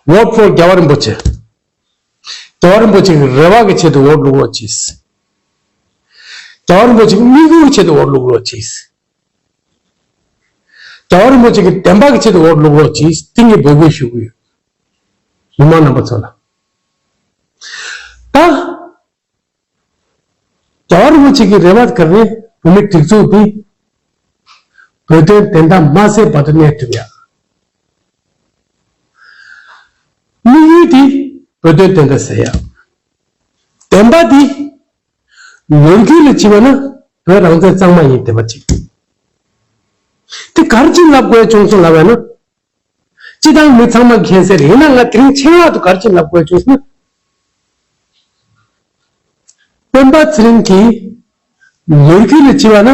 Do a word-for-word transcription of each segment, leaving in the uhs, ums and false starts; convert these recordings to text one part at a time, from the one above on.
Vote for རྒྱལ་བ་རིན་པོ་ཆེ། རྒྱལ་བ་རིན་པོ་ཆེ་གི་རེ་བ་གི་ཆེད་དུ་འོ་བླུག་རོགས་གྱིས། རྒྱལ་བ་རིན་པོ་ཆེ་གི་དམིགས་ཡུལ་གྱི་ཆེད་དུ་འོ་བླུག་རོགས་གྱིས། རྒྱལ་བ་རིན་པོ་ཆེ་གི་བདེན་པ་གི་ཆེད་དུ་འོ་བླུག་རོགས་གྱིས། དེ་ངས་འབོད་སྐུལ་ཞུ་གི་ཡོད། མི་མང་རྣམ་པ་ཚོ་ལ། ད། རྒྱལ་བ་རིན་པོ་ཆེ་གི་རེ་བ་ག་རེ། བོད་མི་སྒྲིག་འཛུགས་འདི་བོད་དོན་བདེན་མཐའ་མ་གསལ་བར་དུ་གནས་ཐུབ་ཡ། དམིགས་ཡུལ་འདི་བོད་དོན་བདེན་མཐའ་གསལ་ཡ། བདེན་པ་འདི་ལོ་རྒྱུས་ལ་བྱས་པ་ན་བོད་རང་བཙན་གཙང་མ་ཡིན་བསྡད་པ་ཅིག་དེ་ག་རེ་བྱས་ལབ་དགོས་བྱུང་སོང་ལབ་པ་ན། སྤྱི་བཏང་མི་ཚང་མ་མཁྱེན་གསལ་རེད། ཡིན་ན་ང་དེ་རིང་ཆེད་མངགས་དུ་ག་རེ་བྱས་ལབ་དགོས་བྱུང་སོང་ན། སྤེན་པ་ཚེ་རིང་གིས་ལོ་རྒྱུས་ལ་བྱས་པ་ན་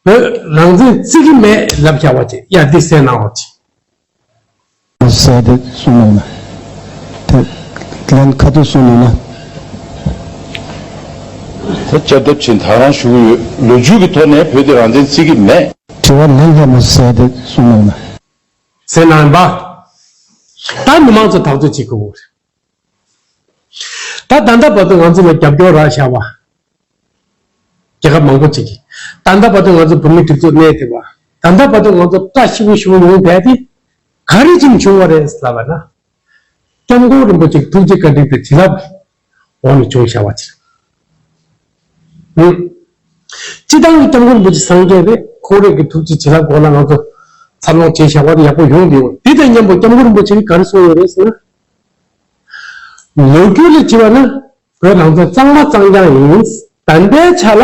བོད་རང་བཙན་བརྩི་གི་མེད་ལབ་བཞག་པ་ཅིག་ཡ་འདི་གསན་གནང་བ་ཅིག་གསལ་དེ་གསུངས་གནང་ན། དེ་ལན་ཁ་ཐུག་གསུངས་གནང་ན། ད་བསྐྱར་ལྡབ་ཆེན་ད་རང་ཞུ་གི་ཡོད། ལོ་རྒྱུས་ཀྱི་ཐོག་ནས་བོད་དེ་རང་བཙན་བརྩི་གི་མེད། དྲི་བ་ལན་ལྷད་མ་གསལ་དེ་གསུངས་གནང་ན། གསན་གནང་པ། ད་མི་མང་ཚོ་ཐག་གཅོད་བྱེད་དགོས་རེད། ད་ད་ལྟ་བར་དུ་ང་ཚོ་ལ་རྒྱབ་སྐྱོར་རག་བཞག་པ། རྒྱལ་ཁབ་མང་པོ་ཅིག་གིས། ད་ལྟ་བར་དུ་ང་ཚོ་བོད་མི་སྒྲིག་འཛུགས་གནས་ཐུབ་པ། ད་ལྟ་བར་དུ་ང་ཚོ་བཀྲ་ཤིས་པོ་ཞིག་ཡོང་བསྡད་དེ། ག་རེ་བྱས་བྱུང་བ་རེད་ལབ་པ་ན། སྐྱབས་མགོན་རིན་པོ་ཆེའི་ཐུགས་རྗེ་བཀའ་དྲིན་དང་བྱིན་རླབས་ཀྱི་འོག་ནས་བྱུང་བཞག་པ་ཅིག་ཨང་། སྤྱི་བཏང་གི་སྐྱབས་མགོན་རིན་པོ་ཆེ་སངས་རྒྱས་རེད། ཁོང་རང་གི་ཐུགས་རྗེ་བྱིན་རླབས་འོག་ལ་ང་ཚོ་འཚར་ལོངས་བྱས་བཞག་པ་དེ་ཡག་པོ་ཡོང་བསྡད་ཡོད། དེ་དང་མཉམ་པོ་སྐྱབས་མགོན་རིན་པོ་ཆེ་གིས་ག་རེ་གསུངས་ཡོད་རེད་ཟེར་ན། ལོ་རྒྱུས་ལ་བྱས་པ་ན། བོད་རང་བཙན་གཙང་མ་གཙང་རྐྱང་ཡིན། ད་ལྟའི་ཆ་ལ།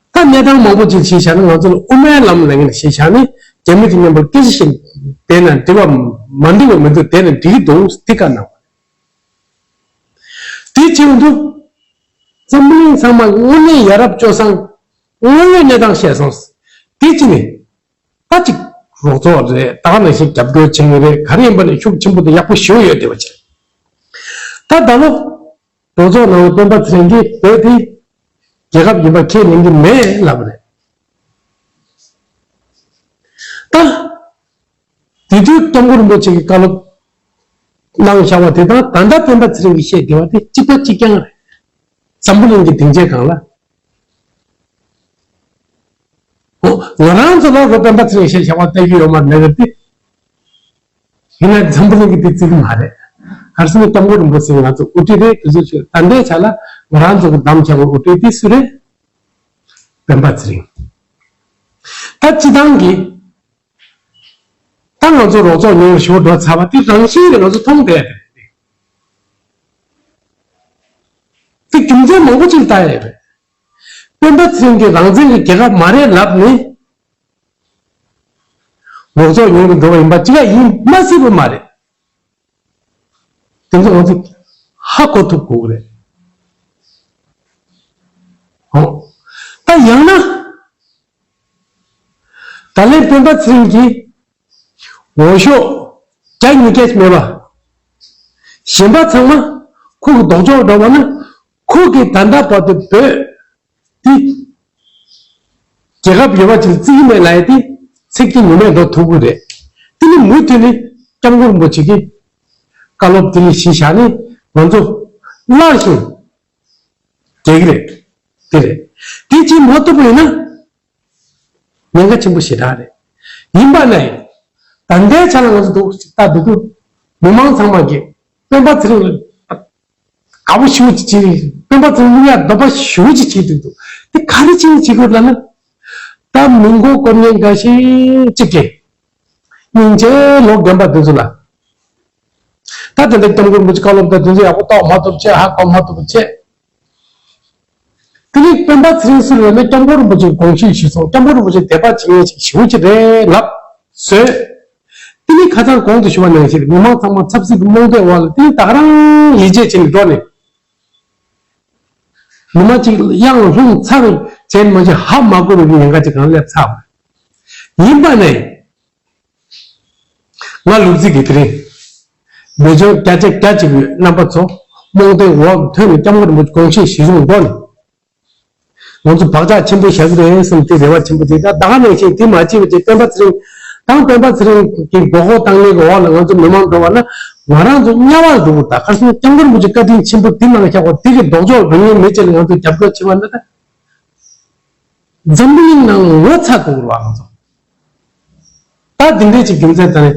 ད་གནས་སྟངས་མང་པོ་ཅིག་ཞིག་བྱས་བཞག་ན། ང་ཚོ་ལ་དབུ་མའི་ལམ་ལབ་མཁན་ཞིག་བྱས་བཞག་ནས། རྒྱ་མི་དང་མཉམ་པོ་སྐད་ཆ་བཤད་བསྡད་ན་འགྲིག་པ་མ་འགྲིག་པ་མི་འདུག་བསྡད་ན་འགྲིག་གི་འདུག་དེ་བཀའ་གནང་བ་རེད། དེ་བྱས་འདུག་འཛམ་བུ་གླིང་ཚང་མ་དངོས་གནས་ཡ་རབས་སྤྱོད་བཟང་། དངོས་ཡོད་གནས་སྟངས་བཤད་སོང་། དེ་ཅི་ནས། ད་ཅིག་རོགས་ཚོགས་རེད། ད་ག་ནང་བཞིན་རྒྱབ་སྐྱོར་བྱེད་མཁན་རེད། ག་རེ་ཡིན་པ་ནས་ཤུགས་ཆེན་པོ་དང་ཡག་པོ་ཞེ་པོ་ཡོད་བསྡད་པ་བྱས། ད་ད་ལོ་རོགས་ཚོགས་ནང་ལ་སྤེན་པ་ཚེ་རིང་གིས་བོད་དེ་རྒྱལ་ཁབ་ཡིན་པ་ཁས་ལེན་གྱི་མེད་ལབ་པ་རེད། ད་དེ་དུས་སྐྱབས་མགོན་རིན་པོ་ཆེ་གིས་བཀའ་སློབ་གནང་བཞག་པ་དེ་དང་ད་ལྟ་སྤེན་པ་ཚེ་རིང་གིས་བཤད་བསྡད་པ་དེ་གཅིག་པ་གཅིག་རྐྱང་རེད། འཛམ་བུ་གླིང་གི་སྡིངས་ཆའི་སྒང་ལ། ཨོ། ང་རང་ཚོ་ལ་རོ་སྤེན་པ་ཚེ་རིང་ཞེས་བྱ་བ་བལྟ་རྒྱུ་ཡོད་མ་རེད་ལབ་ཡོད་དེ། ཡིན་ན་འཛམ་བུ་གླིང་གི་དེ་བརྩི་གི་མ་རེད། ག་རེ་ཟེར་ན་སྐྱབས་མགོན་རིན་པོ་ཆེ་ང་ཚོ་དབུ་ཁྲིད་རེད། དེ་ཚོ་ཆོས་ད་ལྟའི་ཆ་ལ་ང་རང་ཚོ་གི་གདམ་བྱ་བའི་དབུ་ཁྲིད་དེ་སུ་རེད། སྤེན་པ་ཚེ་རིང་། ད་སྤྱི་བཏང་གི་ད་ང་ཚོ་རོགས་ཚོགས་ཉུང་རུ་ཞེ་པོ་འགྲོ་ཚར་བ་དེ་རང་བཞིན་རེད། ང་ཚོ་མཐོང་བསྡད་ཡ་དེ་རེད། དེ་རྒྱུ་མཚན་མང་པོ་ཅིག་ལྟ་ཡ་རེད། སྤེན་པ་ཚེ་རིང་གིས་རང་བཙན་གྱི་རྒྱལ་ཁབ་མ་རེད་ལབ་ནས། རོགས་ཚོགས་ཉུང་དུ་འགྲོ་བ་ཡིན་པ་གཅིག་ཡིན་མ་སྲིད་པ་མ་རེད། དེ་ཚོ་ང་ཚོ་ཧ་གོ་ཐུབ་དགོས་ཀྱི་རེད། ཨོ། ད་ཡང་ན། ད་ལན་སྤེན་པ་ཚེ་རིང་གིས་འོས་ཤོག་བརྒྱ་ཉིས་བརྒྱ་མེད་པ། གཞན་པ་ཚང་མ་ཁོ་གི་ལྡོག་ཕྱོགས་འགྲོ་བ་ན། ཁོ་གིས་ད་ལྟ་བར་དུ་བོད་དེ་རྒྱལ་ཁབ་ཡོད་པ་ཅིག་བརྩི་གི་མེད་ལབ་ཡ་དེ་ཚིག་གཅིག་ཉི་མས་འགྲོ་ཐུབ་ཀྱི་རེད། དེ་ནི་མུ་མཐུད་ནས་སྐྱབས་མགོན་རིན་པོ་ཆེ་གིས་བཀའ་སློབ་དེ་ནི་གཞི་བཞག་ནས་ང་ཚོ་སླར་ཞིང་རྒྱས་ཀྱི་རེད། དེ་རེད། དེ་བྱེད་མ་ཐུབ་པ་ཡིན་ན། ཉེན་ཁ་ཆེན་པོ་ཞེ་དྲག་རེད། ཡིན་པ་ནའི། ད་ལྟའི་ཆ་ལ་ང་ཚོ་འདུག་ཅིག་ལྟ་འདུག་གི། མི་མང་ཚང་མ་གིས་སྤེན་པ་ཚེ་རིང་ལ་དགའ་པོ་ཞེ་པོ་ཅིག་བྱེད། སྤེན་པ་ཚེ་རིང་ལ་འདོད་པ་ཞེ་པོ་ཅིག་བྱེད་འདུག་འདུག་དེ་ག་རེ་བྱས་ནས་བྱེད་དགོས་ལབ་ན། ད་མི་མགོ་སྐོར་མཁན་འགའ་ཤས་ཅིག་གིས། སྙིང་རྗེ་ལོ་རྒན་པ་དེ་ཚོ་ལ། ད་དེ་འདྲ་སྐྱབས་མགོན་རིན་པོ་ཆེ་བཀའ་སློབ་དང་དེ་ཚོ་ཡག་པོ་རྟོགས་མ་ཐུབ་བྱས། ཧ་གོ་མ་ཐུབ་བྱས། དེ་ནས་སྤེན་པ་ཚེ་རིང་སུ་རེད་ན་སྐྱབས་མགོན་རིན་པོ་ཆེའི་དགོངས་གཞི་གཞིར་བཟུང་། སྐྱབས་མགོན་རིན་པོ་ཆེ་དད་པ་བྱེད་མཁན་ཞིག་ཞེ་པོ་ཅིག་རེད་ལབ་བཟོས། དེ་ནས་ཁ་སང་གོང་དུ་ཞུས་པ་ནང་བཞིན་མི་མང་ཚང་མ་ཆབ་སྲིད་ཀྱི་རྨོངས་དད་འོག་ལ། དེ་ནས་ད་ག་རང་ཡིད་ཆེས་བྱས་ནས་འགྲོ་ནས། ཉི་མ་གཅིག་གཡང་ལྷུང་ཚར་བྱས་ནས་མ་གཞི་ཧ་མ་གོ་བའི་ཉེན་ཁ་ཅིག་གང་སླེབས་ཚར་བ་ཡིན་པ་ནས། ང་ལུག་རྫི་གི་དེ་རིང་། འབད་བརྩོན་བརྒྱ་ཆ་བརྒྱ་བྱེད་ཀྱི་ཡོད། རྣམ་པ་ཚོ་རྨོངས་དད་འོག་ཐོན་ནས་སྐྱབས་མགོན་རིན་པོ་ཆེ་དགོངས་བཞེད་གཞིར་བཟུང་འགྲོ་ནས། ང་ཚོ་བག་ཆགས་ཆེན་པོ་བཞག་གི་རེད་བསམ་དེ་རེ་བ་ཆེན་པོ་བྱེད། ད་ད་ག་ནང་བཞིན་དེ་མ་བྱས་པ་བྱས། སྤེན་པ་ཚེ་རིང་ དང་སྤེན་པ་ཚེ་རིང་གི་མགོ་སྐོར་བཏང་མཁན་གྱི་འོག་ལ་ང་ཚོ་མི་མང་འགྲོ་བ་ན་ང་རང་ཚོ་དམྱལ་བ་འགྲོ་གི། ད་ཁ་སང་སྐྱབས་མགོན་རིན་པོ་ཆེ་བཀའ་དྲིན་ཆེན་པོ་འདི་ནང་བཞག་པ་འདི་གི་ལྡོག་ཕྱོགས་རང་ཉིད་མེད་ཅེས་ལ་ང་ཚོ་རྒྱབ་སྐྱོར་བྱེད་པ་ན་ད། འཛམ་བུ་གླིང་ནང་ངོ་ཚ་དགོས་རུ་བ་ང་ཚོ། ད་འདི་འདྲའི་ཅིག་རྒྱུ་མཚན་དང་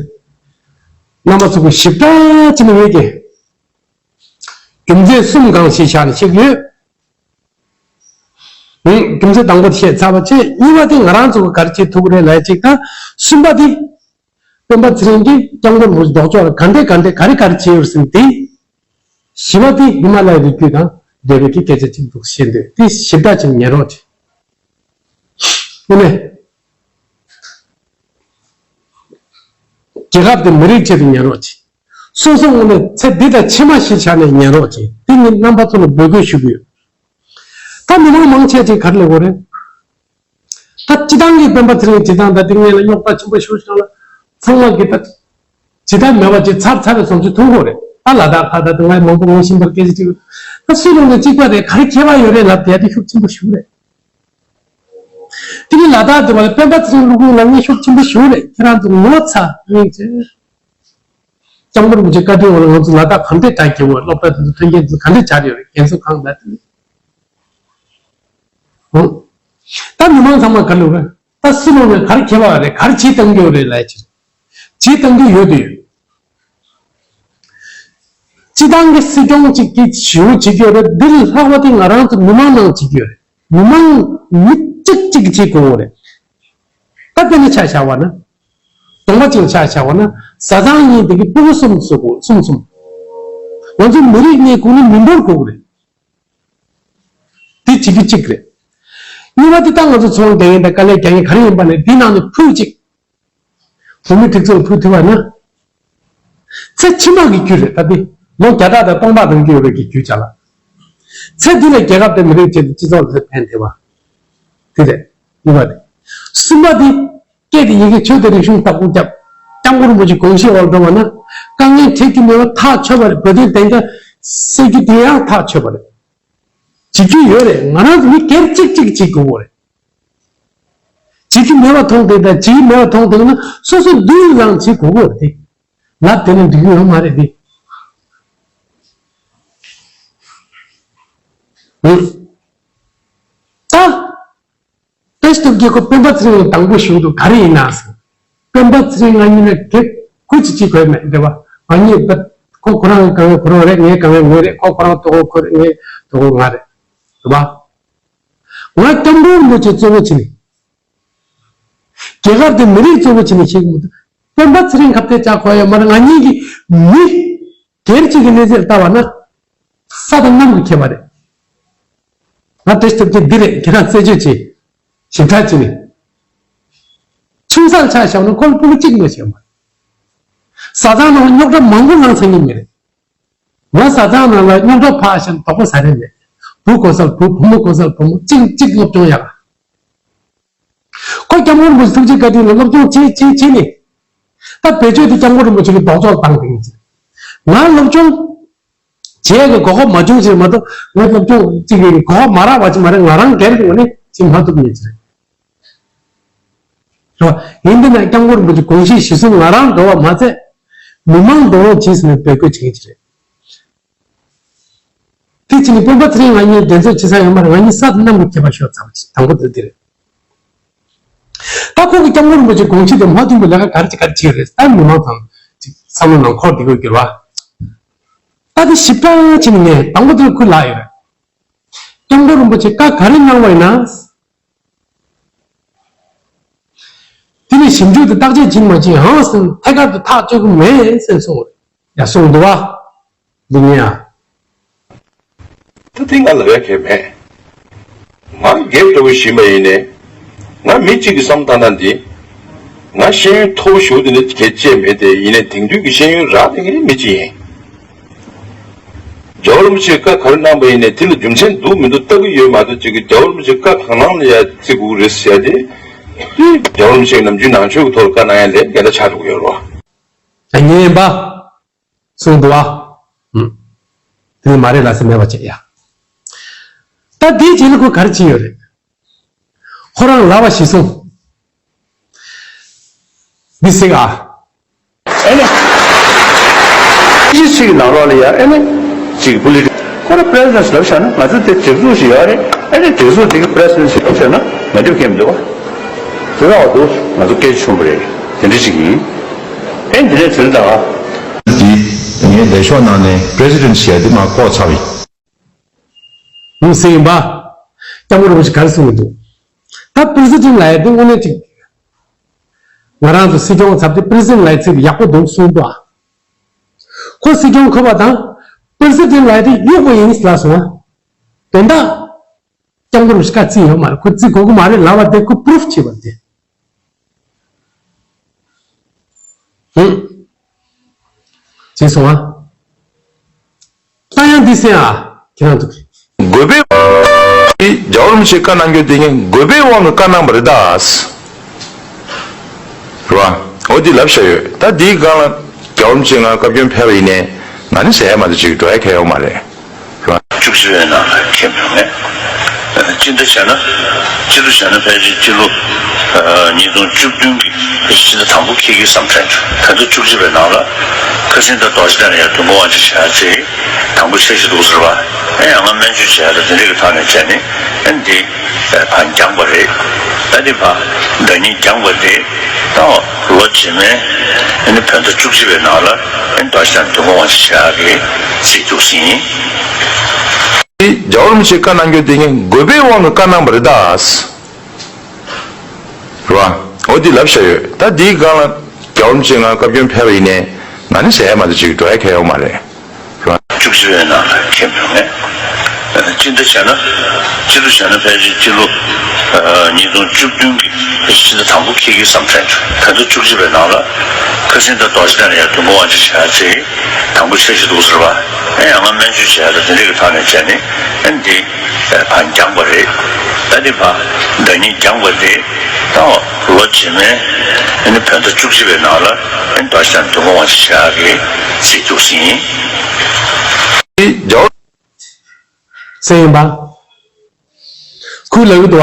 རྣམ་པ་ཚོ་གི་ཞིབ་ཕྲ་ཅི་ནས་ཡོད་ཀྱི། རྒྱུ་མཚན་གསུམ་གང་ཞིག་བཞག་ནས་བཤད་ཀྱི་ཡོད། རྒྱུ་མཚན་དང་པོ་དེ་བཤད་ཚར་བ་བྱས། གཉིས་པ་དེ་ང་རང་ཚོ་གི་ག་རེ་བྱེད་ཐུབ་ཀྱི་རེད་ལབ་ཅིག་དང་། གསུམ་པ་དེ། སྤེན་པ་ཚེ་རིང་གིས་སྐྱབས་མགོན་རིན་པོ་ཆེ་ལྡོག་ཕྱོགས་ལ་ག་འདྲས་ག་འདྲས་ག་རེ་ག་རེ་བྱས་ཡོད་ཟིན་ཏེ། བཞི་པ་དེ་ཧི་མ་ལ་ཡའི་རི་རྒྱུད་དང་འབྲེལ་བའི་གི་སྐད་ཆ་གཅིག་འདུག་བཤད་འདོད་དེ་ཞིབ་ཕྲ་ཅིག་ཉན་རོགས་གྱིས། དངོས་གནས། རྒྱལ་ཁབ་དེ་མི་རིགས་ཆེད་དུ་ཉན་རོགས་གྱིས། སོ་སོ་དངོས་གནས་ཚེ་འདི་དང་ཕྱི་མ་ཞིག་ཆགས་ནས་ཉན་རོགས་གྱིས། དེ་ངས་རྣམ་པ་ཚོ་ལ་འབོད་སྐུལ་ཞུ་གི་ཡོད། ད་མི་མང་མང་ཆེ་ཅིག་ག་རེ་ལབ་དགོས་རེད། ད་སྤྱི་བཏང་གི་སྤེན་པ་ཚེ་རིང་སྤྱི་བཏང་ད་དེ་ངས་ལ་རྙོག་དྲ་ཆེན་པོ་ཞིག་བྱུང་ལ། ཚང་མ་གི་ད་ཇི་ལྟར་མེད་པ་ཅིག་ཚར་ཚར་རེ་སོང་ཅིག་མཐོང་གི་རེད། ད་ལ་དྭགས་ཁ་ད་དེ་ང་མང་པོ་ངོ་ཤེས་པར་སྐད་ཆ་ཅིག་ད་སུ་ལོང་ནས་གཅིག་པ་རེད། ག་རེ་ཁྱད་པར་ཡོད་རེད་ལབ་དེ་ཡ་དེ་ཤུགས་ཆེན་པོ་ཞིག་རེད། དེ་ནི་ལ་དྭགས་དེ་བ་ལ་སྤེན་པ་ཚེ་རིང་ལུགས་ལ་ངས་ཤུགས་ཆེན་པོ་ཞིག་རེད། ཁྱེད་རང་ཚོ་ངོ་ཚ་ངེས་ཅན། སྐྱབས་མགོན་རིན་པོ་ཆེ་བཀའ་དྲིན་འོག་ལ་ང་ཚོ་ལ་དྭགས་ག་འདྲས་གྲ་རྒྱས་པོ་སློབ་གྲྭ་དེ་ཚོ་མཐུན་རྐྱེན་དེ་ཚོ་ག་འདྲས་སྦྱར་ཡོད་རེད། རྒན་གསོ་ཁང་ད་དེ་ནི། ད་མི་མང་ཚང་མ་ག་ལུགས་རེད། ད་སུ་ལོང་ནས་ག་རེ་ཁྱད་པར་རེད། ག་རེ་བྱེད་གཏང་རྒྱུ་རེད་ལབ་ཅིག་རེད། བྱེད་གཏང་རྒྱུ་ཡོད་དུ་ཡོད། སྤྱི་བཏང་གི་སྲིད་སྐྱོང་གཅིག་གིས་ཞུ་བྱེད་རྒྱུ་རེད། འདི་ལས་ལྷག་པ་དེ་ང་རང་ཚོ་མི་མང་ནང་བྱེད་རྒྱུ་རེད། མི་མང་མི་གཅིག་གཅིག་གིས་བྱེད་དགོས་རེད། ད་དཔེར་ན་ཆ་བཞག་པ་ན། གདོང་པ་ཅིག་ཆ་བཞག་པ་ན་བཟའ་ཚང་གཉིས་དེ་གི་སྤུ་གུ་གསུམ་གསུམ་གསུམ་གསུམ། ང་ཚོ་མི་རིགས་གཉིས་གོང་ནས་མི་འབོར་དགོས་རེད། དེ་བྱེད་རྒྱུ་གཅིག་རེད། གཉིས་པ་དེ་ད་ང་ཚོ་ཚོང་ལས་ཡིན་ད་དཀའ་ལས་རྒྱག་མཁན་ག་རེ་ཡིན་པ་ནས་འདི་ནང་ནས་ཕུད་ཅིག་བོད་མི་སྒྲིག་འཛུགས་ལ་ཕུལ་ཐུབ་པ་ན། ཚེ་ཕྱི་མ་གི་རྒྱུ་རེད། ད་འདི་ལོ་བརྒྱ་ཕྲག་དང་སྟོང་ཕྲག་རིང་རྒྱུ་ཡོད་པའི་གི་རྒྱུ་ཅག་ལ། ཚེ་འདི་ལ་རྒྱལ་ཁབ་དང་མི་རིགས་ཆེད་དུ་སྤྱི་ཚོགས་ལ་ཕན་ཐེབས་པ། དེ་རེད། གཉིས་པ་དེ། གསུམ་པ་དེ། སྐད་དེ་ཡི་གེ་ཆོས་དང་རིག་གཞུང་བདག་པོ་རྒྱབ། སྐྱབས་མགོན་རིན་པོ་ཆེ་དགོངས་གཞི་འོག་ལ་འགྲོ་བ་ན། དཀའ་ངལ་འཕྲད་རྒྱུ་མེད་པ་ཐག་ཆོད་པ་རེད། བོད་དོན་བདེན་མཐའ་གསལ་རྒྱུ་དེ་ཡང་ཐག་ཆོད་པ་རེད། བྱེད་རྒྱུ་ཡོད་རེད། ང་རང་ཚོ་མི་སྒེར་གཅིག་གཅིག་བྱེད་དགོས་པ་རེད། བྱེད་རྒྱུ་མེད་པ་མཐོང་དེ་དང་བྱེད་ཀྱི་མེད་པ་མཐོང་དེ་ན་སོ་སོ་འདུལ་རང་བྱེད་དགོས་པ་རེད། ལབ་དེ་ནི་འགྲིག་གི་ཡོད་མ་རེད་དེ། ཨང་། ད། བཀྲ་ཤིས་སྟོབས་རྒྱལ་ཁོ་སྤེན་པ་ཚེ་རིང་དང་པོ་ཞུགས་འདུག་ག་རེ་ཡིན་ན་ཟེར། སྤེན་པ་ཚེ་རིང་ང་གཉིས་ལ་གེ་ཁུ་ཅི་ཅི་གོས་མེད་འདྲ་བ། ང་གཉིས་པ་ཁོ་ཁོ་རང་གང་ཁོ་རང་རེད། ངའི་གང་ངོས་རེད། ཁོ་ཁོ་རང་ལྟོ་གོས་ཁོ་རེད། ངའི་ལྟོ་གོས་ང་རེད། རེད་པ། ང་སྐྱབས་མགོན་རིན་པོ་ཆེ་གཙོ་བོ་བྱས་ནས། རྒྱལ་ཁབ་དེ་མི་རིགས་གཙོ་བོ་བྱས་ནས་བཤད་ཀྱི་མི་འདུག་སྤེན་པ་ཚེ་རིང་ཁ་གཏད་བཅག་དགོས་ཡ་མ་རེད། ང་གཉིས་ཀྱི་མི་སྒེར་གཅིག་གི་གནས་ཚད་ལྟ་བ་ན། ས་དང་གནམ་གྱི་ཁྱད་པར་རེད། ང་བཀྲ་ཤིས་སྟོབས་རྒྱལ་འདི་རེད། ཁྱེད་རང་རྩད་གཅོད་བྱེད། ཞིབ་ཕྲ་བྱེད་ནས། ཆུང་ས་ལ་ཆ་བཞག་ན་ཁོ་ལ་སྤུ་གུ་གཅིག་མ་ཞིག་ཡོད་མ་རེད། བཟའ་ཚང་ནང་རྙོག་དྲ་མང་པོ་ལངས་ཚར་ངེས་མེད་རེད། ང་བཟའ་ཚང་ནང་ལ་རྙོག་དྲ་ཕར་བཞག་ན་དོགས་པ་ཟ་རན་མེད། བུ་གོ་ས་ལ་བུ། བུ་མོ་གོ་ས་ལ་བུ་མོ། གཅིག་གཅིག་སློབ་སྦྱོང་ཡག། ཁོ་སྐྱབས་མགོན་རིན་པོ་ཆེ་ཐུགས་རྗེ་བཀའ་དྲིན་ལ་སློབ་སྦྱོང་བྱེད་བྱེད་བྱེད་ནས། ད་བེད་སྤྱོད་དེ་སྐྱབས་མགོན་རིན་པོ་ཆེ་གི་ལྡོག་ཕྱོགས་བཏང་དེ་ཡིན་ཟེར། ང་སློབ་སྦྱོང་བྱེད་ཀྱི་གོ་སྐབས་མ་བྱུང་ཟེར་མ་གཏོགས། ང་སློབ་སྦྱོང་གཅིག་གི་གོ་སྐབས་མ་རག་པ་ཅིག་མ་རེད། ང་རང་སྒེར་གྱི་ངོས་ནས་བྱེད་མ་ཐུབ་ཡིན་ཟེར། རེད་བ། ཡིན་དེ་ན་སྐྱབས་མགོན་རིན་པོ་ཆེ་དགོངས་གཞི་གཞི་བཟུང་ང་རང་འགྲོ་བ་མ་ཚད། མི་མང་འགྲོ་རོགས་བྱེད་ཟེར་ནས་འབོད་སྐུལ་བྱེད་ཀྱི་རེད། དེ་ཕྱིན་ནས་སྤེན་པ་ཚེ་རིང་ང་གཉིས་འགྲན་རྩོད་བྱེད་ས་ཡོད་མ་རེད། ང་གཉིས་ས་དང་གནམ་གྱི་ཁྱད་པར་ཤོར་ཚར་བ་ཅིག་དང་པོ་དེ་དེ་རེད། ད་ཁོང་གི་སྐྱབས་མགོན་རིན་པོ་ཆེ་དགོངས་གཞི་དེ་མ་མཐུན་པའི་ལས་ཀ་ག་རེ་ཅིག་ག་རེ་བྱེད་ཀྱི་རེད། ད་མི་མང་ཚང་ཅིག་བསམ་བློ་ནང་འཁོར་བསྡད་དགོས་ཀྱི་རེད་བ། ད་དེ་ཞིབ་ཕྲ་བྱས་ནས་ངས་དང་པོ་དེར་ཁུར་ལ་ཡོད་རེད། སྐྱབས་མགོན་རིན་པོ་ཆེ་བཀའ་ག་རེ་གནང་བ་ཡིན་ན། དེ་ནས་ཞིབ་འཇུག་དང་བརྟག་དཔྱད་བྱེད་མ་བྱེད་ཧང་སང་ཐད་ཀར་དུ་ཐག་གཅོད་ཀྱི་མེད་ཟེར་གསུངས་རེད། ཡ་གསུངས་འདུག་བ། འདི་ངས་ཡ། ད་ཐེངས་ང་ལ་བས་ཁེ་མེད། ང་རྒྱལ་ལྟ་བུ་ཞིག་མ་ཡིན་ནས། ང་མི་གཅིག་གི་བསམ་ཐ་ན་འདི། ང་ཤེས་ཡོན་མཐོ་པོ་ཞུ་དེ་ནི་གལ་ཆེ་མེད་དེ། ཡིན་ནའི་དེང་དུས་ཀྱི་ཤེས་ཡོན་རག་དེ་ངའི་མི་གཅིག་ཡིན། རྒྱལ་བ་རིན་པོ་ཆེས་བཀའ་ག་རེ་གནང་པ་ཡིན་ནའི་དེ་ལ་རྒྱུ་མཚན་འདུག་མི་འདུག་ལྟ་གི་ཡོད་མ་གཏོགས་ཅིག་གི་རྒྱལ་བ་རིན་པོ་ཆེ་བཀའ་གང་གནང་ལ་ཡ་བརྩི་དགོས་རེད་ཟེར་ཏེ། རྒྱལ་བ་རིན་པོ་ཆེ་ནམ་རྒྱུན་ནང་ཆོས་ཀྱི་ཐོག་ལ་བཀའ་གནང་ཡ་ལས་འགལ་ཟླ་ཆགས་འགྲོ་གི་ཡོད་རེད་བ། ད་ཉན་པ། གསུངས་འདུག་བ། ཨུམ། དེ་ནི་མ་རེད་ལ་ཟེར་མེད་པ་བྱས་ཡ། ད་དེའི་རྗེས་ལ་ཁོ་ག་རེ་བྱས་ཡོད་རེད། ཁོ་རང་ལབ་པ་ཞིག་གསུངས། འདི་ཟེར་ག་ཨེ་ནི། སྤྱི་ཚིག་གི་ནང་ལོགས་ལ་ཡ་ཨེ་ནི། ཅིག་པོ་ལི་ཊི་ཁོ་ར་པི་རེ་སི་ཌེན་ཊི་ལབ་བཞག་ན་ང་ཚོ་དེ་སྒྲིག་འཛུགས་ཤིག་ཡོད་རེད། ཨེ་ནི་སྒྲིག་འཛུགས་དེ་གི་པི་རེ་སི་ཌེན་ཊི་ཞིག་ལབ་བཞག་ན་ང་ཚོ་སྐད་མི་འདུག་བ། དེ་འདྲ་བ་འདུག་ང་ཚོ་སྐད་ཆ་ཆེན་པོ་རེད། དེ་འདྲ་ཅིག་ཡིན། ཨེ་འདི་ནས་དེ་འདྲ་ད། འདི་ངའི་ལས་ཤོག་ནང་ནས་པི་རེ་སི་ཌེན་ཊི་ཞེས་དེ་མར་བཀོག་ཚར་བ་ཡིན། ངས་ཟེར་ཡིན་པ། སྐྱབས་མགོན་རིན་པོ་ཆེ་ག་རེ་གསུངས་མི་འདུག་ད་པི་རེ་སི་ཌེན་ཊི་ལབ་ཡ་དེ་དངོས་གནས་ཅིག་ང་རང་ཚོ་སྲིད་སྐྱོང་ཚབ་དེ་པི་རེ་སི་ཌེན་ཊི་ལབ་ཡ་ཚིག་དེ་ཡག་པོ་འདུག་གསུངས་འདུག་ཨ། ཁོ་སྲིད་སྐྱོང་ཁོ་པ་དང་པི་རེ་སི་ཌེན་ཊི་ལབ་ཡ་དེ་གཡོག་པོ་ཡིན་ལབ་སོང་ཨ། དོན་དག་སྐྱབས་མགོན་རིན་པོ་ཆེ་བཀའ་བརྩི་ཡོད་མ་རེད། ཁོ་བརྩི་དགོས་ཀྱི་མ་རེད་ལབ་པ་དེ་ཁོ་པུ་རུབ་བྱས་པ་དེ། ཧུམ། བྱས་སོང་ཨ། ད་ཡང་འདི་གསན་ཨ། ཁྱེད་རང་ཚོ། དགོས་པའི། རྒྱལ་བ་རིན་པོ་ཆེས་བཀའ་གནང་རྒྱུ་དེ་ངས་དགོས་པའི་དབང་གིས་བཀའ་གནང་བ་རེད་ད། རེད་བ། འོ་འདི་ལབ་བཞག་ཡོད། ད་འདིའི་སྒང་ལ་རྒྱལ་བ་རིན་པོ་ཆེ་ང་བཀའ་བཀྱོན་ཕེབས་པ་ཡིན་ནའི་ང་ནི་ཟེར་ཡ་མ་གཏོགས་ཅིག་འགྲོ་ཡ་གང་ཡོད་མ་རེད། བཅུ་གཅིག་པའི་ནང་ལ་ཁྱེད་མི་ངས། སྤྱི་འདི་བྱས་ན། སྤྱི་འདི་བྱས་ན་ཕལ་ཆེར་སྤྱི་ལོ་ཉིས་སྟོང་བཅུ་བདུན་གྱི་ཕལ་ཆེར་ཕྱི་ཟླ་དང་པོ་འཁེལ་གྱི་བསམ་དྲན་བྱུང་། ད་ལྟ་བཅུ་གཅིག་པའི་ནང་ལ་ཁ་སང་ད་རྡོ་རྗེ་གདན་ལ་ཡར་དུས་འཁོར་དབང་ཆེན་ཞལ་ཚེ་དང་པོ་འཆར་གཞི་འདུག་ཟེར་བ། ཨེ་ཡང་ང་སྨན་བཅོས་བྱས་ལ་དེ་འདྲ་གི་ཐོག་ནས་བྱས་ནས་ཨེ་འདི་ཕར་འགྱངས་པ་རེད། ད་འདི་ཕར་ཟླ་ཉིན་འགྱངས་པ་རེད། ད་ལོ་རྗེས་མའི་ཨ་ནི་བོད་ཟླ་བཅུ་གཅིག་པའི་ནང་ལ་ཨ་ནི་རྡོ་རྗེ་གདན་དུས་འཁོར་དབང་ཆེན་ཞལ་གྱི་རྩིས་འདུག་ཟིན། རྒྱལ་བ་རིན་པོ་ཆེས་བཀའ་གནང་རྒྱུ་དེ་ངས་དགོས་པའི་དབང་གིས་བཀའ་གནང་བ་རེད་ད། རེད་བ། འོ་འདི་ལབ་བཞག་ཡོད། ད་འདིའི་སྒང་ལ་རྒྱལ་བ་རིན་པོ་ཆེས་ང་བཀའ་བཀྱོན་ཕེབས་པ་ཡིན་ནའི་ང་ནི་ཟེར་ཡ་མ་གཏོགས་ཅིག་འགྲོ་ཡ་གང་ཡོད་མ་རེད། བཅུ་གཅིག་པའི་ནང་ལ་ཁྱེད་མི་ངས། སྤྱི་འདི་བྱས་ན། སྤྱི་འདི་བྱས་ན་ཕལ་ཆེར་སྤྱི་ལོ་ཉིས་སྟོང་བཅུ་བདུན་གྱི་ཕལ་ཆེར་ཕྱི་ཟླ་དང་པོ་འཁེལ་གྱི་བསམ་དྲན་བྱུང་། ད་ལྟ་བཅུ་གཅིག་པའི་ནང་ལ་ཁ་སང་ད་རྡོ་རྗེ་གདན་ལ་ཡར་དུས་འཁོར་དབང་ཆེན་ཞལ་ཚེ་དང་པོ་འཆར་གཞི་འདུག་ཟེར་བ། ཨེ་ཡང་ང་སྨན་བཅོས་བྱས་ལ་དེ་འདྲ་གི་ཐོག་ནས་བྱས་ནས་ཨེ་འདི་ཕར་འགྱངས་པ་རེད། ད་འདི་ཕར་ཟླ་ཉིན་འགྱངས་པ་རེད། ད་ལོ་རྗེས་མའི་ཨ་ནི་བོད་ཟླ་བཅུ་གཅིག་པའི་ནང་ལ་ཨ་ནི་རྡོ་རྗེ་གདན་དུས་འཁོར་དབང་ཆེན་ཞལ་གྱི་རྩིས་འདུག་ཟིན། རྒྱལ་བ། སེ་ཡིན་པ། ཁོས་ལབ་ཀྱི་འདུག་བ།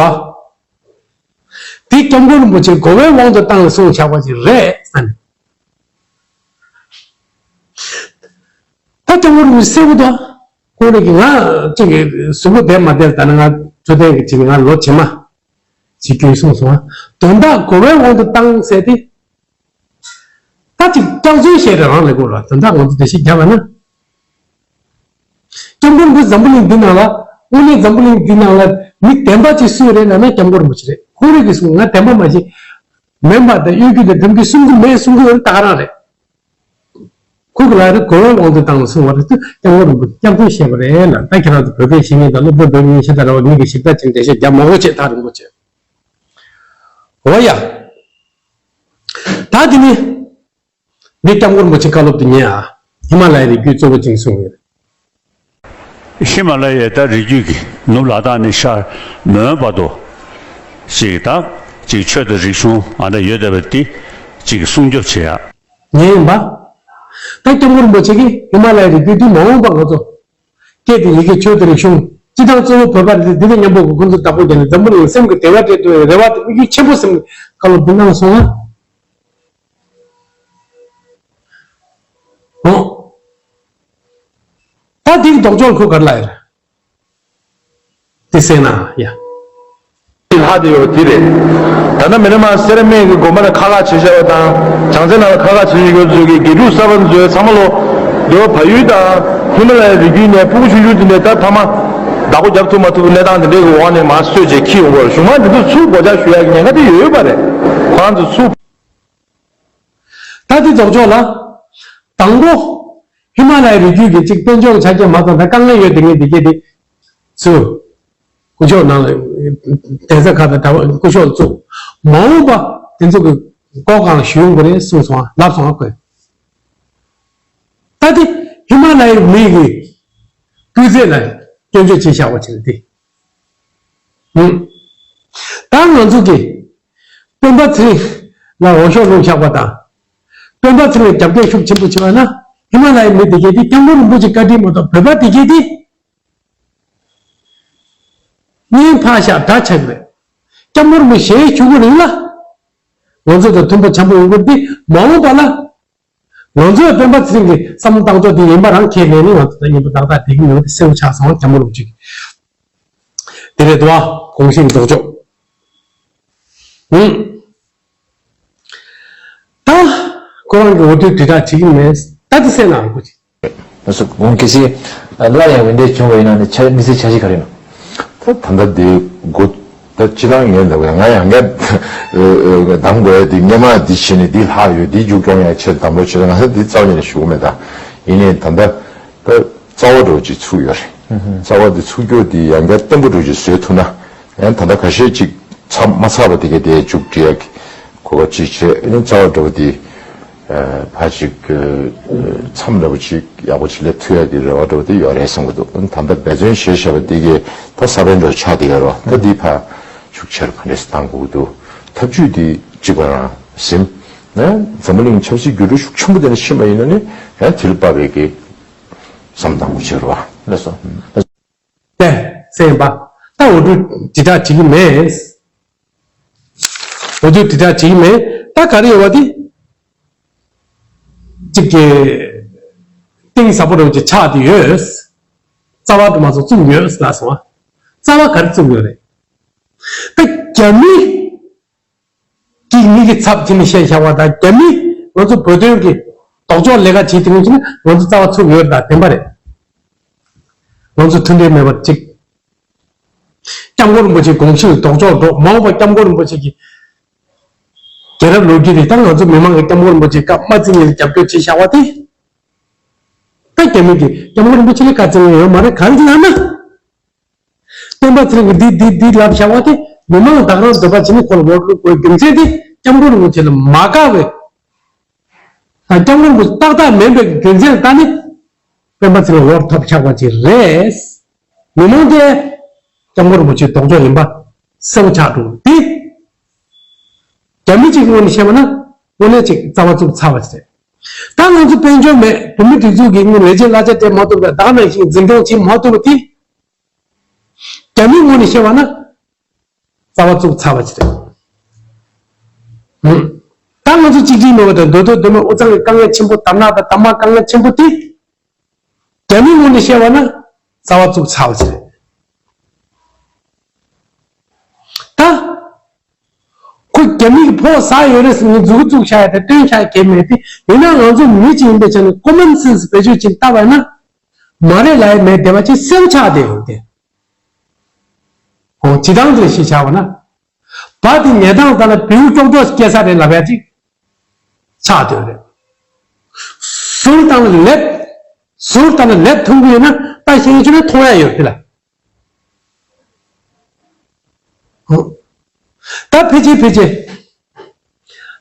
དེ་སྐྱབས་མགོན་རིན་པོ་ཆེ་དགོས་པའི་དབང་དུ་བཏང་ནས་གསུངས་བཞག་པ་ཅིག་རེད་ཟེར་ནས། ད་སྐྱབས་མགོན་རིན་པོ་ཆེ་གསལ་པོ་འདུག་ཁོང་རང་གིས་ང་ཅིག་གི་གཟུགས་པོ་བདེ་མ་བདེ་ལ་ད་ནི་ང་འཕྲོད་བསྟེན་གྱི་ཅིག་ང་ལོ་རྗེས་མ་ཅིག་སྐྱོན་གསུངས་སོང་ང་། དོན་དག་དགོས་པའི་དབང་དུ་བཏང་ཟེར་ཏེ། ད་ཅིག་སྐྱག་རྫུན་བཤད་རེ་རང་ལས་དགོས་ར། དོན་དག་ང་ཚོ་འགྲེལ་བཤད་བརྒྱབ་པ་ན། སྐྱབས་མགོན་པོ་འཛམ་བུ་གླིང་འདི་ནང་ལ། དངོས་གནས་འཛམ་བུ་གླིང་འདི་ནང་ལ་མི་བདེན་པ་ཅིག་སུ་རེད་ལབ་ན་སྐྱབས་མགོན་རིན་པོ་ཆེ་རེད། ཁོང་རང་གིས་གསུངས། ང་བདེན་པ་མ་བྱེད། མེན་པ་དང་གཡོ་སྒྱུ་དང་སྒྲུབ་སྒྱུ་གསུང་གི་མེད་གསུང་གི་ཡོད་རེད། ད་ག་རང་རེད། ཁོ་གི་ལ་རེ་གོ་བའི་དབང་དུ་བཏང་ནས་གསུངས་པ་རེད། སྐྱབས་མགོན་རིན་པོ་ཆེ་སྐྱག་རྫུན་བཤད་པ་རེད་ལ། ད་ཁྱེད་རང་ཚོ་བོད་སྐད་ཤེས་མཁན་དང་སློབ་དཔོན་བོད་མི་ཤེས་ད་ར་བ་མི་གི་ཞིབ་ཕྲ་ཅིག་འགྲེལ་བཤད་རྒྱབ་མ་དགོས་བྱས། ཐག་རིང་པོ་བྱས། འོ་ཡ། ད་དེ་ནི། འདི་སྐྱབས་མགོན་རིན་པོ་ཆེ་བཀའ་སློབ་དེ་ཉན་ཨ། ཧི་མ་ལ་ཡའི་རི་རྒྱུད་གཙོ་བོ་ཅིག་གསུངས་ཡོད། ཧི་མ་ལ་ཡའི་ད་རི་རྒྱུད་ཀྱི་ནུབ་ལ་དྭགས་ནས་ཤར་མོན་བར་དུ་ཅིག་ད་ཅིག་ཆོས་དང་རིག་གཞུང་ཨ་འདྲ་ཡོད་བསྡད་པ་དེ་ཅིག་སྲུང་སྐྱོབ་བྱེད་ཡ། ཉན་ཡིན་པ། ད་སྐྱབས་མགོན་རིན་པོ་ཆེ་གིས་ཧི་མ་ལ་ཡའི་རི་རྒྱུད་དེ་མ་འོངས་པ་ང་ཚོ་སྐད་དང་ཡི་གེ་ཆོས་དང་རིག་གཞུང་སྤྱི་བཏང་གཙོ་བོ་བོད་པ་རེད། འདི་ལ་མཉམ་པོ་གི་ཁོང་ཚོ་བདག་པོ་བརྒྱབ་ནས་འཛམ་བུ་གླིང་སེམས་ཀྱི་བདེ་བ་སྤྲད་ཐུབ་པའི་རེ་བ་དང་དམིགས་ཡུལ་ཆེན་པོ་སེམས་ཀྱི་བཀའ་སློབ་འདི་གནང་སོང་ང་། ཨོ། ད་འདིའི་ལྡོག་ཕྱོགས་ཁོ་ག་རེ་ལབ་ཡོད་རེད། དེ་གསན་ན་ཡ། ལྷག་བསྡད་ཡོད་དེ་རེད། ད་ལྟ་མི་རེ་མ་སེ་ར་སྨད་ཀྱི་དགོན་པ་ལ་ཁག་ཁག་བྱེད་བཞག་པ་དང་། བྱང་རྩེ་ནང་ལ་ཁག་ཁག་བྱེད་བཞིན་ཡོད་ཚོད་ཀྱི་དགེ་ཕྲུག་གསར་པ་ཚོས་ཚང་མ་ལོ། འདི་བ་བལ་ཡུལ་དང་ཧི་མ་ལ་ཡའི་རི་རྒྱུད་ནས་ཕྲུ་གུ་ཆུང་ཆུང་དེ་འདྲས་ད་ཐ་མ་བདག་པོ་རྒྱབ་ཐུབ་མ་ཐུབ་གནས་སྟངས་དེ་འདྲས་ཀྱི་འོག་ནས་མར་གསོད་བྱས་ཁྱེར་ཡོང་གི་ཡོད་རེད། གཞུང་མང་འདི་ཚོ་ཚུར་སྒོ་ལྕགས་གཞུ་ཡག་གི་ཉེན་ཁ་དེ་ཡོད་པ་རེད། ཁོ་རང་ཚོ་ཚུར། ད་དེ་ལྡོག་ཕྱོགས་ལ། དང་པོ། ཧི་མ་ལ་ཡའི་རི་རྒྱུད་ཀྱི་གཅིག་དཔལ་འབྱོར་ཆ་རྐྱེན་མ་ཚང་ད་དཀའ་ངལ་ཡོད་དེ་ངས་དེ་གས་དེ། ཚུར། སྐུ་ཞབས་ནང་ལ། གདན་ས་ཁག་དང་གྲྭ་པ་སྐུ་ཞབས་བཙུགས། མ་འོངས་པ་དེ་ཚོ་གི་སྒོ་གང་ཞུ་ཡོང་གི་རེད་གསུངས་སོང་ང་། ལབ་སོང་ང་ཁོས། ད་དེ་ཧི་མ་ལ་ཡའི་མི་གི་སྤུས་ཚད་ལ་སྐྱོན་བརྗོད་བྱས་བཞག་པ་ཅིག་རེད་དེ། ཧུམ། ད་ང་ཚོ་གི་སྤེན་པ་ཚེ་རིང་ལ་འོས་ཤོག་བླུགས་བཞག་པ་དང་། སྤེན་པ་ཚེ་རིང་ལ་རྒྱབ་སྐྱོར་ཤུགས་ཆེན་པོ་བྱས་པ་ན་ཧི་མ་ལ་ཡའི་མི་དེ་གས་དེ་སྐྱབས་མགོན་རིན་པོ་ཆེ་བཀའ་དྲིན་མ་གཏོགས་བོད་པ་དེ་གས་དེ་གཉེན་ཕར་བཞག་དགྲ་ཆགས་ཀྱི་རེད། སྐྱབས་མགོན་རིན་པོ་ཆེ་ཞལ་བཞུགས་ཀྱི་རིང་ལ། ང་ཚོ་དང་མཐུན་པ་འཆམ་པོ་ཡོང་གི་རེད། དེ་མ་འོངས་པ་ལ་ང་ཚོའི་སྤེན་པ་ཚེ་རིང་གི་བསམ་བློ་བཏང་ཕྱོགས་དེ་ཡིན་པ་རང་ཁས་ལེན་ནས། ང་ཚོ་ད་ཡིན་པ་ཏག་ཏག་བསྡད་ཀྱི་མེད་པ་དེ་གསལ་པོ་ཆགས་སོང་། སྐྱབས་མགོན་རིན་པོ་ཆེ་གིས་དེ་རེད་དོ། དགོངས་གཞི་ལྡོག་ཕྱོགས། ཨུམ། ད་ཁོ་རང་གི་འོས་བསྡུའི་དྲིལ་བསྒྲགས་བྱེད་ཀྱི་མེད། ད་དེ་གསན་ན་ཁོ་ཅིག་ལགས་སོ། ཁོང་གལ་སྲིད་སླར་ཡང་འོས་འདེམས་བྱུང་བ་ཡིན་ན་ནི་ཆ་དམིགས་བསལ་འཆར་གཞི་ག་རེ་ཡིན་ནམ། ད་ད་ལྟ་འདི་འགོ་ད་སྤྱི་བཏང་ངས་ལབ་ཡ། ང་ཡང་བསྐྱར་གདམ་དགོས་ཡ་འདི་སྔས་མ་འདི་བྱས་ནས་འདི་ལྷག་ཡོད། འདི་མཇུག་སྐྱོང་ཡ་ཆེད་གདམ་རོགས་བྱེད། ང་ད་འདི་རྩ་བ་ཉིད་ནས་ཞུ་གི་མེད། ད་ཡིན་ནའི་ད་ལྟ་ད་རྩ་བ་འདྲ་བོ་ཅིག་ཚུགས་ཡོད་རེད། རྩ་བ་འདི་ཚུགས་རྒྱུ་འདི་ཡང་བསྐྱར་བརྟན་པོ་འདྲ་བོ་ཅིག་བཟོས་ཐུབ་ན། ཡང་ད་ལྟ་ཁ་ཤས་ཅིག་ཚར་མ་ཚར་བ་དེ་ག་དེ་མཇུག་སྒྲིལ་ཡག་གི་གོ་སྐབས་ཅིག་བྱས། ཨ་ནི་རྩ་བ་འདྲ་བོ་དེ་ཕར་ཅིག་མཚམས་འདྲ་བོ་ཅིག་ཡག་པོ་ཅིག་སླེབས་ཐུབ་ཡག་གི་རེ་བ་འདྲ་བོ་དེ་ཡོད་རེད་བསམ་གྱི་འདུག་ཨ་ནི་ད་ལྟ་འབད་བརྩོན་བྱས་བཞག་པ་དེ་གས་ད་ས་བོན་འདྲ་བོ་ཆགས་བསྡད་ཡོད་རེད་བ། ད་འདི་ཕར་ཤུགས་ཆེ་རུ་ག་འདྲས་སེ་གཏང་དགོས་ཀྱི་འདུག་ཐབས་ཇུས་དེ་གཅིག་པ་རང་ཟིན་ན། འཛམ་བུ་གླིང་ཆབ་སྲིད་འགྱུར་འགྲོས་ཤུགས་ཆེན་པོ་དེ་འདྲ་ཕྱིན་པ་ཡིན་ན་ནི་ཡང་དེ་ལ་དཔག་པའི་གི་བསམ་བཏང་དགོས་ཀྱི་རེད་བ། ལགས་སོ། ལགས་སོ། པས་གསན་པ། ད་འོས་བསྡུ་དྲིལ་བསྒྲགས་བྱེད་ཀྱི་མེད། འོས་བསྡུ་དྲིལ་བསྒྲགས་བྱེད་ཀྱི་མེད། ད་ག་རེ་ཡོད་པ་དེ། གཅིག་གི་གཏིང་ཟབ་པོ་འདྲ་བོ་ཅིག་ཆགས་བསྡད་ཡོད། རྩ་བ་དུ་མ་སོང་བཙུགས་ཡོད་ལ་སོང་བ། རྩ་བ་ག་རེ་བཙུགས་ཡོད་རེད། ད་རྒྱ་མི་གིས་མི་གི་ཚབ་བྱས་ནས་བཤད་བཞག་པ་དང་། རྒྱ་མིས་ང་ཚོ་བོད་དོན་གྱི་ལྡོག་ཕྱོགས་ལས་ཀ་བྱེད་དེ་ངོས་ཀྱིས་ང་ཚོ་རྩ་བ་ཚུགས་ཡོད་རེད། ད་བདེན་པ་རེད། ང་ཚོ་མཐུན་སྒྲིལ་མེད་པར་གཅིག་སྐྱབས་མགོན་རིན་པོ་ཆེའི་དགོངས་གཞི་ལ་ལྡོག་ཕྱོགས་འགྲོ། མ་འོངས་པ་སྐྱབས་མགོན་རིན་པོ་ཆེ་གི་རྒྱལ་རབས་ལོ་རྒྱུས་དེ། ད་ང་ཚོ་མི་མང་གིས་སྐྱབས་མགོན་རིན་པོ་ཆེ་སྐབས་མ་བརྩི་ཉེས་ལ་རྒྱབ་སྐྱོར་བྱས་བཞག་པ་དེ། ད་རྒྱ་མི་གིས་སྐྱབས་མགོན་རིན་པོ་ཆེ་ལ་བཀའ་བཙན་ཡོད་མ་རེད། གང་ཡིན་ན། སྟོན་པ་ཚེ་རིང་གིས་འདི་འདི་འདི་ལབ་བཞག་པ་དེ་མི་མང་བདག་རང་འདོད་པ་བྱས་ནས་ཁོ་ལ་འོས་བླུག་དགོས་རྒྱུ་མཚན་དེ། སྐྱབས་མགོན་རིན་པོ་ཆེ་ལ་མ་དགའ་བའི། ད་སྐྱབས་མགོན་རིན་པོ་ཆེ་ཏག་ཏག་མིན་པའི་རྒྱུ་མཚན་ལྟར་ནི་སྤེན་པ་ཚེ་རིང་འོས་ཐོབ་ཆགས་པ་ཅིག་རེད། མི་མང་དེ་སྐྱབས་མགོན་རིན་པོ་ཆེའི་ལྡོག་ཕྱོགས་ཡིན་པ་གསལ་པོ་ཆགས་འགྲོ་གི་རེད། དེ་རྒྱ་མི་གཅིག་གི་ངོས་ནས་བཤད་པ་ན་དངོས་གནས་ཅིག་རྩ་བ་བཙུགས་ཚར་བ་ཞིག་རེད། ད་ང་ཚོ་དཔལ་འབྱོར་མེད། བོད་མི་སྒྲིག་འཛུགས་ཀྱི་ངོས་ལས་བྱེད་གླ་ཆ་སྤྲད་མ་ཐུབ་པ། ད་ག་ནང་བཞིན་འཛིན་སྐྱོང་བྱེད་མ་ཐུབ་པ་དེ། རྒྱ་མིའི་ངོས་ནས་བཤད་པ་ན་རྩ་བ་བཙུགས་ཚར་བ་ཞིག་རེད། ཧུམ། ད་ང་ཚོ་གཅིག་སྒྲིལ་མེད་པ་དང་། མདོ་སྟོད་མདོ་སྨད་དབུས་གཙང་གི་དཀའ་ངལ་ཆེན་པོ། དར་ནག་དང་དར་དམར་དཀའ་ངལ་ཆེན་པོ་དེ། རྒྱ་མིའི་ངོས་ནས་བཤད་པ་ན་རྩ་བ་བཙུགས་ཚར་བ་ཞིག་རེད། ད་ཁོ་རྒྱ་མི་གི་ཕོགས་ཟ་ཡོད་རེད་ཟེར་ནས་མཛུབ་གུ་བཙུགས་བཞག་ཡ་དེ་སྟོན་ཆགས་གལ་མེད་དེ། ཡིན་ན་ང་ཚོ་མི་གཅིག་ཡིན་པའི་ཆ་ནས་ཀོ་མན་སེན་སི་བེད་སྤྱོད་བྱས་བལྟས་པ་ན། མ་རེད་ལབ་ཡ་མེད་བསྡད་པ་ཅིག་གསལ་པོ་ཆགས་བསྡད་ཡོད་དེ། འོ། སྤྱིར་བཏང་དེ་ཞིག་ཆགས་པ་ན། བ་དེ་ཉལ་སྟངས་ལྟར་ན་བེའུ་ཀྱོག་ཀྱོག་སྐྱེ་ས་རེད་ལབ་ཡ་ཅིག་ཆགས་བསྡད་ཡོད་རེད། ཟུར་བཏང་ན་ལེབ། ཟུར་བཏང་ན་ལེབ་འཐུང་གི་ཡོད་ན་ད་ཤེས་ཀྱི་ཆོད་ན་མཐོང་ཡ་ཡོད་དེ་ལ། ད་ཕལ་ཆེར་ཕལ་ཆེར།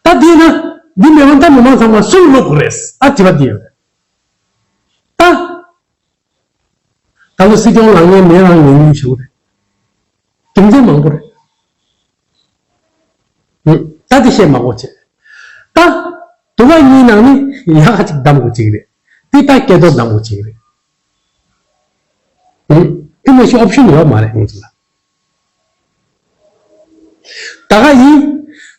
ད་འདི་ན་འདི་མེད་པ་ད་མི་མང་ཚང་མ་སུ་ལ་བླུག་དགོས་རེད། ཨ། དྲི་བ་འདི་ཡོད་རེད། ད་ད་ལོ་སྲིད་སྐྱོང་ལངས་མཁན་མི་རང་ཉུང་ཉུང་ཞིག་རེད། རྒྱུ་མཚན་མང་པོ་རེད། ད་འདི་བཤད་མ་དགོས་བྱས། ད་དུ་བ་གཉིས་ནང་ནས་ཡག་ག་ཅིག་གདམ་དགོས་ཅིག་རེད། འདི་ད་སྐལ་རྡོར་གདམ་དགོས་ཅིག་རེད། ཨུ། དེ་མ་གཞི་ཨོབ་ཤན་ཡོད་མ་རེད་ང་ཚོ་ལ། ད་ག་ཡིན།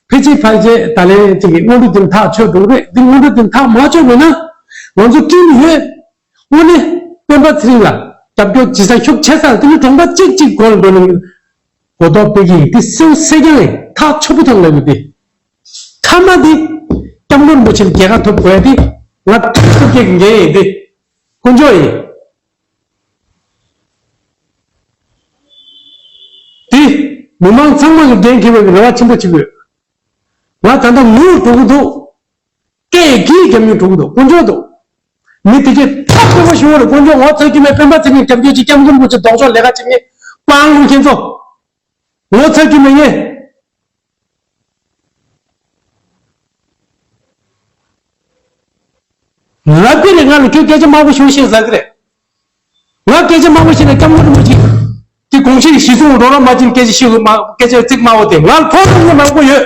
ཕལ་ཆེར་ཕལ་ཆེར་ད་ལན་ཅིག་གི་སྔོན་འགྲོ་འདི་ཐག་ཆོད་འགྲོ་གི་རེད། འདི་སྔོན་འགྲོ་འདི་ཐག་མ་ཆོད་པ་ན་ང་ཚོ་སྐྱིད་ཡོད། དངོས་གནས་སྤེན་པ་ཚེ་རིང་ལ་རྒྱབ་སྐྱོར་བྱེད་ས་ཤུགས་ཆེ་ས་དེ་ནི་གྲོང་པ་གཅིག་གཅིག་སྒོ་ལ་འགྲོ་ནས་གོ་རྟོགས་སྤེལ་གྱི་ཡིན། དེ་སེའུ་སེ་རྐྱང་ཡིན། ཐག་ཆོད་པོ་ཐོག་ལ་ཡོད་དེ། མཐའ་མ་དེ་སྐྱབས་མགོན་རིན་པོ་ཆེ་ལ་རྒྱལ་ཁ་ཐོབ་དགོས་ཡ་དེ་ང་ཐུགས་སུ་སྐྱེ་གི་འགན་ཡིན་ཏེ། དཀོན་མཆོག་ཡིན། དེ་མི་མང་ཚང་མ་གི་འགན་འཁྱེར་བའི་རེ་བ་ཆེན་པོ་བྱེད་དགོས། ང་ད་ལྟ་ངུ་འགྲོ་གི་འདུག་སྐད་ཀྱིས་རྒྱབ་ནས་འགྲོ་གི་འདུག་དཀོན་མཆོག་ཏུ། མི་དེ་གས་ཐག་ཆོད་པོ་ཞུ་བ་རེད། དཀོན་མཆོག་ངོ་ཚ་རྒྱུ་མེད། སྤེན་པ་ཚེ་རིང་རྒྱབ་སྐྱོར་གྱི་སྐྱབས་མགོན་རིན་པོ་ཆེ་ལྡོག་ཕྱོགས་ལས་ཀ་བྱེད་མཁན་སྤང་ལུང་ཁྱེད་ཚོ། ངོ་ཚ་རྒྱུ་མེད་ངས། ལབ་ཀྱི་རེད། ང་ལ་ཁྱོད་སྐད་ཆ་དམའ་པོ་ཞིག་བཤད་ཟེར་གི་རེད། ང་སྐད་ཆ་དམའ་པོ་བཤད་ན་སྐྱབས་མགོན་རིན་པོ་ཆེ་གི་དགོངས་གཞི་གཞི་བཟུང་འགྲོ་ར་མ་བྱིན། སྐད་ཆ་ཞིག་མ་སྐད་ཆ་ཚིག་དམའ་པོ་དེ་ང་ལ་ཕོག་ཐུག་ནི་མང་པོ་ཡོད།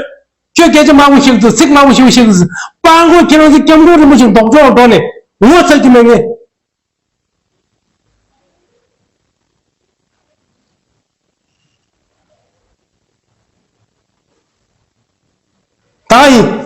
ཁྱོད་སྐད་ཆ་དམའ་པོ་ཞིག་འདུག་ཚིག་དམའ་པོ་ཞིག་བཤད་འདུག་སྤང་གོ་ཁྱེད་རང་ཚོ་སྐྱབས་མགོན་རིན་པོ་ཆེ་ལྡོག་ཕྱོགས་འགྲོ་ནས་ངོ་ཚ་རྒྱུ་མེད་ངས། ཨ་ཡིན།